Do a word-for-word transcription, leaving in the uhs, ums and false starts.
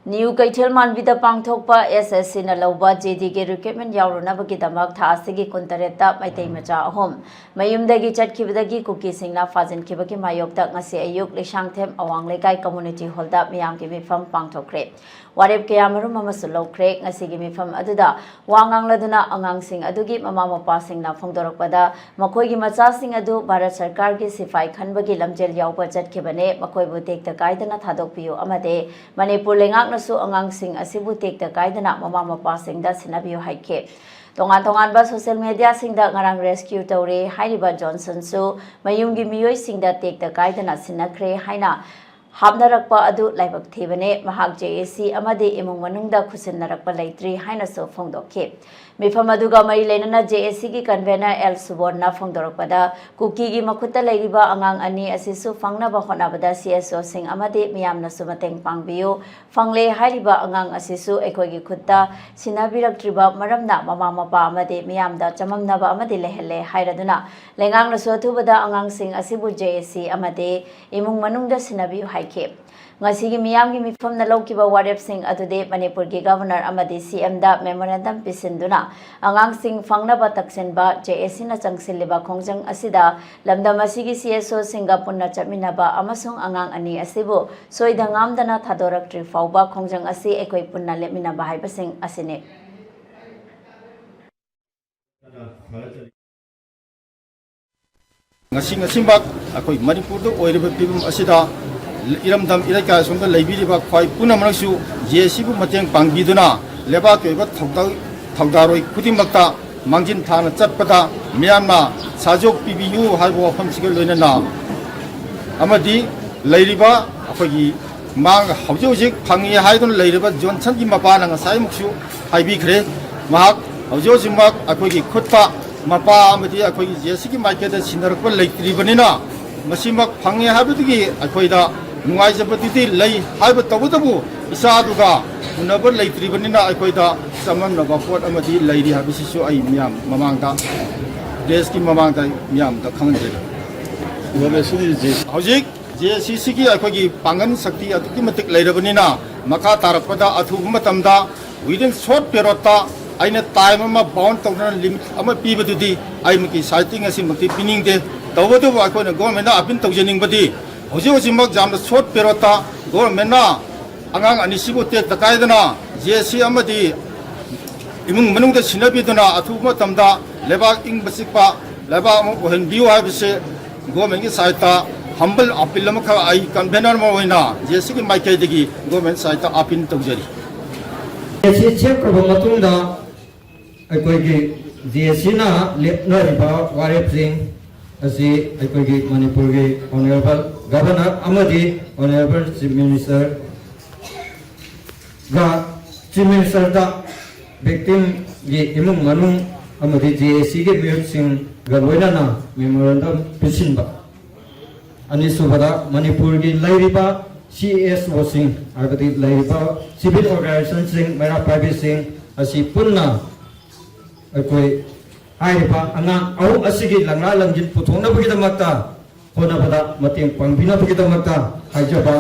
New ꯀꯩꯊꯦꯜ ꯃꯥꯟꯕꯤꯗ ꯄꯥꯡꯊꯣꯛꯄ ꯑꯦꯁ ꯑꯦꯁ ꯁꯤꯅ ꯂꯧꯕ ꯖꯦ ꯗꯤꯒꯤ ꯔꯤꯀ꯭ꯔꯨꯠꯃꯦꯟ ꯌꯥꯎꯔꯨꯅꯕꯒꯤꯗꯃꯛ ꯊꯥ ꯑꯁꯤꯒꯤ ꯀꯨꯟꯇꯔꯦꯠꯇ ꯃꯩꯇꯩ ꯃꯆꯥ ꯑꯍꯨꯝ ꯃꯌꯨꯝꯗꯒꯤ ꯆꯠꯈꯤꯕꯗꯒꯤ ꯀꯨꯀꯤꯁꯤꯡꯅ ꯐꯥꯖꯤꯟꯈꯤꯕꯒꯤ ꯃꯥꯌꯣꯛꯇ ꯉꯁꯤ ꯑꯌꯨꯛ ꯂꯩꯁꯥꯡꯊꯦꯝ ꯑꯋꯥꯡ ꯂꯩꯀꯥꯏ ꯀꯝꯃ꯭ꯌꯨꯅꯤꯇꯤ ꯍꯣꯜꯗ ꯃꯤꯌꯥꯝꯒꯤ ꯃꯤꯐꯝ ꯄꯥꯡꯊꯣꯛꯈ꯭ꯔꯦ꯫ ꯋꯥꯔꯦꯞ ꯀꯌꯥꯃꯔꯨꯝ ꯑꯃꯁꯨ ꯂꯧꯈ꯭ꯔꯦ꯫ ꯉꯁꯤꯒꯤ ꯃꯤꯐꯝ ꯑꯗꯨꯗ ꯋꯥ ꯉꯥꯡꯂꯗꯨꯅ ꯑꯉꯥꯡꯁꯤꯡ ꯑꯗꯨꯒꯤ ꯃꯃꯥ ꯃꯄꯥꯁꯤꯡꯅ ꯐꯣꯡꯗꯣꯔꯛꯄꯗ, ꯃꯈꯣꯏꯒꯤ ꯃꯆꯥꯁꯤꯡ ꯑꯗꯨ ꯚꯥꯔꯠ ꯁꯔꯀꯥꯔꯒꯤ ꯁꯤꯐꯥꯏ ꯈꯟꯕꯒꯤ ꯂꯝꯖꯦꯜ ꯌꯥꯎꯕ ꯆꯠꯈꯤꯕꯅꯦ, ꯃꯈꯣꯏꯕꯨ ꯇꯦꯛꯇ ꯀꯥꯏꯗꯅ ꯊꯥꯗꯣꯛꯄꯤꯌꯨ ꯑꯃꯗꯤ ꯃꯅꯤꯄꯨꯔ ꯂꯩꯉꯥꯛꯅꯁꯨ ꯑꯉꯥꯡꯁꯤꯡ ꯑꯁꯤꯕꯨ ꯇꯦꯛꯇ ꯀꯥꯏꯗꯅ ꯃꯃꯥ ꯃꯄꯥꯁꯤꯡꯗ ꯁꯤꯟꯅꯕꯤꯌꯨ ꯍꯥꯏꯈꯤ꯫ ꯇꯣꯉꯥꯟ ꯇꯣꯉꯥꯟꯕ ꯁꯣꯁꯤꯌꯦꯜ ꯃꯦꯗꯤꯌꯥꯁꯤꯡꯗ ꯉꯔꯥꯡ ꯔꯦꯁꯀ꯭ꯌꯨ ꯇꯧꯔꯦ ꯍꯥꯏꯔꯤꯕ ꯖꯣꯟꯁꯟꯁꯨ ꯃꯌꯨꯝꯒꯤ ꯃꯤꯑꯣꯏꯁꯤꯡꯗ ꯇꯦꯛꯇ ꯀꯥꯏꯗꯅ ꯁꯤꯟꯅꯈ꯭ꯔꯦ ꯍꯥꯏꯅ ꯍꯥꯞꯅꯔꯛꯄ ꯑꯗꯨ ꯂꯥꯏꯕꯛ ꯊꯤꯕꯅꯦ, ꯃꯍꯥꯛ ꯖꯦ ꯑꯦ ꯁꯤ ꯑꯃꯗꯤ ꯏꯃꯨꯡ ꯃꯅꯨꯡꯗ ꯈꯨꯠꯁꯤꯟꯅꯔꯛꯄ ꯂꯩꯇ꯭ꯔꯤ ꯍꯥꯏꯅꯁꯨ ꯐꯣꯡꯗꯣꯛꯈꯤ꯫ ꯃꯤꯐꯝ ꯑꯗꯨꯒ ꯃꯔꯤ ꯂꯩꯅꯅ ꯖꯦ ꯑꯦ ꯁꯤꯒꯤ ꯀꯟꯚꯦꯅꯔ ꯑꯦꯜ ꯁꯨꯕꯣꯔꯅ ꯐꯣꯡꯗꯣꯔꯛꯄꯗ, ꯀꯨꯀꯤꯒꯤ ꯃꯈꯨꯠꯇ ꯂꯩꯔꯤꯕ ꯑꯉꯥꯡ ꯑꯅꯤ ꯑꯁꯤꯁꯨ ꯐꯪꯅꯕ ꯍꯣꯠꯅꯕꯗ ꯁꯤ ꯑꯦꯁ ꯑꯣꯁꯤꯡ ꯑꯃꯗꯤ ꯃꯤꯌꯥꯝꯅꯁꯨ ꯃꯇꯦꯡ ꯄꯥꯡꯕꯤꯌꯨ꯫ ꯐꯪꯂꯦ ꯍꯥꯏꯔꯤꯕ ꯑꯉꯥꯡ ꯑꯁꯤꯁꯨ ꯑꯩꯈꯣꯏꯒꯤ ꯈꯨꯠꯇ ꯁꯤꯟꯅꯕꯤꯔꯛꯇ꯭ꯔꯤꯕ ꯃꯔꯝꯅ ꯃꯃꯥ ꯃꯄꯥ ꯑꯃꯗꯤ ꯃꯤꯌꯥꯝꯗ ꯆꯃꯝꯅꯕ ꯑꯃꯗꯤ ꯂꯩꯍꯜꯂꯦ ꯍꯥꯏꯔꯗꯨꯅ, ꯂꯩꯉꯥꯛꯅꯁꯨ ꯑꯊꯨꯕꯗ ꯑꯉꯥꯡꯁꯤꯡ ꯑꯁꯤꯕꯨ ꯖꯦ ꯑꯦ ꯁꯤ ꯑꯃꯗꯤ ꯏꯃꯨꯡ ꯃꯅꯨꯡꯗ ꯁꯤꯟꯅꯕꯤꯌꯨ ꯍꯥꯏꯈꯤ꯫ ꯉꯁꯤꯒꯤ ꯃꯤꯌꯥꯝꯒꯤ ꯃꯤꯐꯝꯅ ꯂꯧꯈꯤꯕ ꯋꯥꯔꯦꯞꯁꯤꯡ ꯑꯗꯨꯗꯤ ꯃꯅꯤꯄꯨꯔꯒꯤ ꯒꯚꯔꯅꯔ ꯑꯃꯗꯤ ꯁꯤ ꯑꯦꯝꯗ ꯃꯦꯃꯣꯔꯦꯟꯗꯝ ꯄꯤꯁꯤꯟꯗꯨꯅ ꯑꯉꯥꯡꯁꯤꯡ ꯐꯪꯅꯕ ꯇꯛꯁꯤꯟꯕ, ꯖꯦ ꯑꯦ ꯁꯤꯅ ꯆꯪꯁꯤꯜꯂꯤꯕ ꯈꯣꯡꯖꯪ ꯑꯁꯤꯗ ꯂꯝꯗꯝ ꯑꯁꯤꯒꯤ ꯁꯤ ꯑꯦꯁ ꯑꯣꯁꯤꯡꯒ ꯄꯨꯟꯅ ꯆꯠꯃꯤꯟꯅꯕ ꯑꯃꯁꯨꯡ ꯑꯉꯥꯡ ꯑꯅꯤ ꯑꯁꯤꯕꯨ ꯁꯣꯏꯗ ꯉꯥꯝꯗꯅ ꯊꯥꯗꯣꯔꯛꯇ꯭ꯔꯤ ꯐꯥꯎꯕ ꯈꯣꯡꯖꯪ ꯑꯁꯤ ꯑꯩꯈꯣꯏ ꯄꯨꯟꯅ ꯂꯦꯞꯃꯤꯟꯅꯕ ꯍꯥꯏꯕꯁꯤꯡ ꯑꯁꯤꯅꯤ꯫ ꯉꯁꯤ ꯉꯁꯤꯃꯛ ꯑꯩꯈꯣꯏ ꯃꯅꯤꯄꯨꯔꯗ ꯑꯣꯏꯔꯤꯕ ꯐꯤꯕꯝ ꯑꯁꯤꯗ ꯏꯔꯝꯗꯝ ꯏꯔꯩꯀꯥꯏ ꯑꯁꯣꯝꯗ ꯂꯩꯕꯤꯔꯤꯕ ꯈ꯭ꯋꯥꯏ ꯄꯨꯝꯅꯃꯛꯁꯨ ꯖꯦ ꯑꯦ ꯁꯤꯕꯨ ꯃꯇꯦꯡ ꯄꯥꯡꯕꯤꯗꯨꯅ ꯂꯩꯕꯥꯛꯀꯤ ꯑꯣꯏꯕ ꯊꯧꯗꯥ-, ꯊꯧꯗꯥꯔꯣꯏ ꯈꯨꯗꯤꯡꯃꯛꯇ ꯃꯥꯡꯖꯤꯟ ꯊꯥꯅ ꯆꯠꯄꯗ ꯃꯤꯌꯥꯝꯅ ꯁꯍꯖꯣꯛ ꯄꯤꯕꯤꯌꯨ ꯍꯥꯏꯕ ꯋꯥꯐꯝꯁꯤꯒ ꯂꯣꯏꯅꯅ ꯑꯃꯗꯤ ꯂꯩꯔꯤꯕ ꯑꯩꯈꯣꯏꯒꯤ ꯃꯥꯡ-, ꯍꯧꯖꯤꯛ ꯍꯧꯖꯤꯛ ꯐꯪꯉꯤ ꯍꯥꯏꯗꯨꯅ ꯂꯩꯔꯤꯕ ꯖꯣꯟꯁꯟꯒꯤ ꯃꯄꯥꯅ ꯉꯁꯥꯏꯃꯨꯛꯁꯨ ꯍꯥꯏꯕꯤꯈ꯭ꯔꯦ꯫ ꯃꯍꯥꯛ ꯍꯧꯖꯤꯛ ꯍꯧꯖꯤꯛꯃꯛ ꯑꯩꯈꯣꯏꯒꯤ ꯈꯨꯠꯇ ꯃꯄꯥ ꯑꯃꯗꯤ ꯑꯩꯈꯣꯏꯒꯤ ꯖꯦ ꯑꯦ ꯁꯤꯒꯤ ꯃꯥꯏꯀꯩꯗ ꯁꯤꯟꯅꯔꯛꯄ ꯂꯩꯇ꯭ꯔꯤꯕꯅꯤꯅ, ꯃꯁꯤꯃꯛ ꯐꯪꯉꯦ ꯍꯥꯏꯕꯗꯨꯒꯤ ꯑꯩꯈꯣꯏꯗ ꯅꯨꯡꯉꯥꯏꯖꯕꯗꯨꯗꯤ ꯂꯩ ꯍꯥꯏꯕ ꯇꯧꯕꯇꯕꯨ, ꯏꯆꯥꯗꯨꯒ ꯎꯅꯕ ꯂꯩꯇ꯭ꯔꯤꯕꯅꯤꯅ ꯑꯩꯈꯣꯏꯗ ꯆꯃꯝꯅꯕ ꯄꯣꯠ ꯑꯃꯗꯤ ꯂꯩꯔꯤ ꯍꯥꯏꯕꯁꯤꯁꯨ ꯑꯩ ꯃꯤꯌꯥꯝ ꯃꯃꯥꯡꯗ, ꯄ꯭ꯔꯦꯁꯀꯤ ꯃꯃꯥꯡꯗ ꯑꯩ ꯃꯤꯌꯥꯝꯗ ꯈꯪꯍꯟꯖꯔꯤ꯫ ꯍꯧꯖꯤꯛ ꯖꯦ ꯑꯦ ꯁꯤꯁꯤꯒꯤ ꯑꯩꯈꯣꯏꯒꯤ ꯄꯥꯡꯒꯜ ꯁꯛꯇꯤ ꯑꯗꯨꯛꯀꯤ ꯃꯇꯤꯛ ꯂꯩꯔꯕꯅꯤꯅ, ꯃꯈꯥ ꯇꯥꯔꯛꯄꯗ ꯑꯊꯨꯕ ꯃꯇꯝꯗ within short periodꯇ ꯑꯩꯅ time ꯑꯃ bound ꯇꯧꯗꯅ limit ꯑꯃ ꯄꯤꯕꯗꯨꯗꯤ ꯑꯩꯃꯛꯀꯤ sideꯇꯒꯤ ꯉꯁꯤꯃꯛꯇꯤ ꯄꯤꯅꯤꯡꯗꯦ꯫ ꯇꯧꯕꯇꯕꯨ ꯑꯩꯈꯣꯏꯅ governmentꯇ appeal ꯇꯧꯖꯅꯤꯡꯕꯗꯤ ꯍꯧꯖꯤꯛ ꯍꯧꯖꯤꯛꯃꯛ ꯌꯥꯝꯅ short periodꯇ governmentꯅ ꯑꯉꯥꯡ ꯑꯅꯤꯁꯤꯕꯨ ꯇꯦꯛꯇ ꯀꯥꯏꯗꯅ JAC ꯑꯃꯗꯤ ꯏꯃꯨꯡ ꯃꯅꯨꯡꯗ ꯁꯤꯟꯅꯕꯤꯗꯨꯅ ꯑꯊꯨꯕ ꯃꯇꯝꯗ ꯂꯩꯕꯥꯛ ꯏꯪꯕ ꯆꯤꯛꯄ ꯂꯩꯕꯥꯛ ꯑꯃ ꯑꯣꯏꯍꯟꯕꯤꯌꯨ ꯍꯥꯏꯕꯁꯦ governmentꯀꯤ sideꯇ humble appeal ꯑꯃꯈꯛ ꯑꯩ convener ꯑꯃ ꯑꯣꯏꯅ JACꯒꯤ ꯃꯥꯏꯀꯩꯗꯒꯤ government sideꯇ appeal ꯇꯧꯖꯔꯤ꯫ JAC ꯁꯦꯝꯈ꯭ꯔꯕ ꯃꯇꯨꯡꯗ ꯑꯩꯈꯣꯏꯒꯤ JACꯅ ꯂꯦꯞꯅꯔꯤꯕ ꯋꯥꯔꯦꯞꯁꯤꯡ ꯑꯁꯤ ꯑꯩꯈꯣꯏꯒꯤ ꯃꯅꯤꯄꯨꯔꯒꯤ Honourable Governor ꯑꯃꯗꯤ Honourable Chief Minister ꯒ Chief Ministerꯗ victimꯒꯤ ꯏꯃꯨꯡ ꯃꯅꯨꯡ ꯑꯃꯗꯤ JACꯒꯤ ꯃꯤꯍꯨꯠꯁꯤꯡꯒ ꯂꯣꯏꯅꯅ memorandum ꯄꯤꯁꯤꯟꯕ꯫ ꯑꯅꯤꯁꯨꯕꯗ ꯃꯅꯤꯄꯨꯔꯒꯤ ꯂꯩꯔꯤꯕ CSOꯁꯤꯡ ꯍꯥꯏꯕꯗꯤ ꯂꯩꯔꯤꯕ civil organizationꯁꯤꯡ ꯃꯩꯔꯥ ꯄꯥꯏꯕꯤꯁꯤꯡ ꯑꯁꯤ ꯄꯨꯟꯅ ꯑꯩꯈꯣꯏ ꯍꯥꯏꯔꯤꯕ ꯑꯉꯥꯡ ꯑꯍꯨꯝ ꯑꯁꯤꯒꯤ ꯂꯪꯂꯥ ꯂꯪꯖꯤꯟ ꯄꯨꯊꯣꯛꯅꯕꯒꯤꯗꯃꯛꯇ ꯍꯣꯠꯅꯕꯗ ꯃꯇꯦꯡ ꯄꯥꯡꯕꯤꯅꯕꯒꯤꯗꯃꯛꯇ ꯍꯥꯏꯖꯕ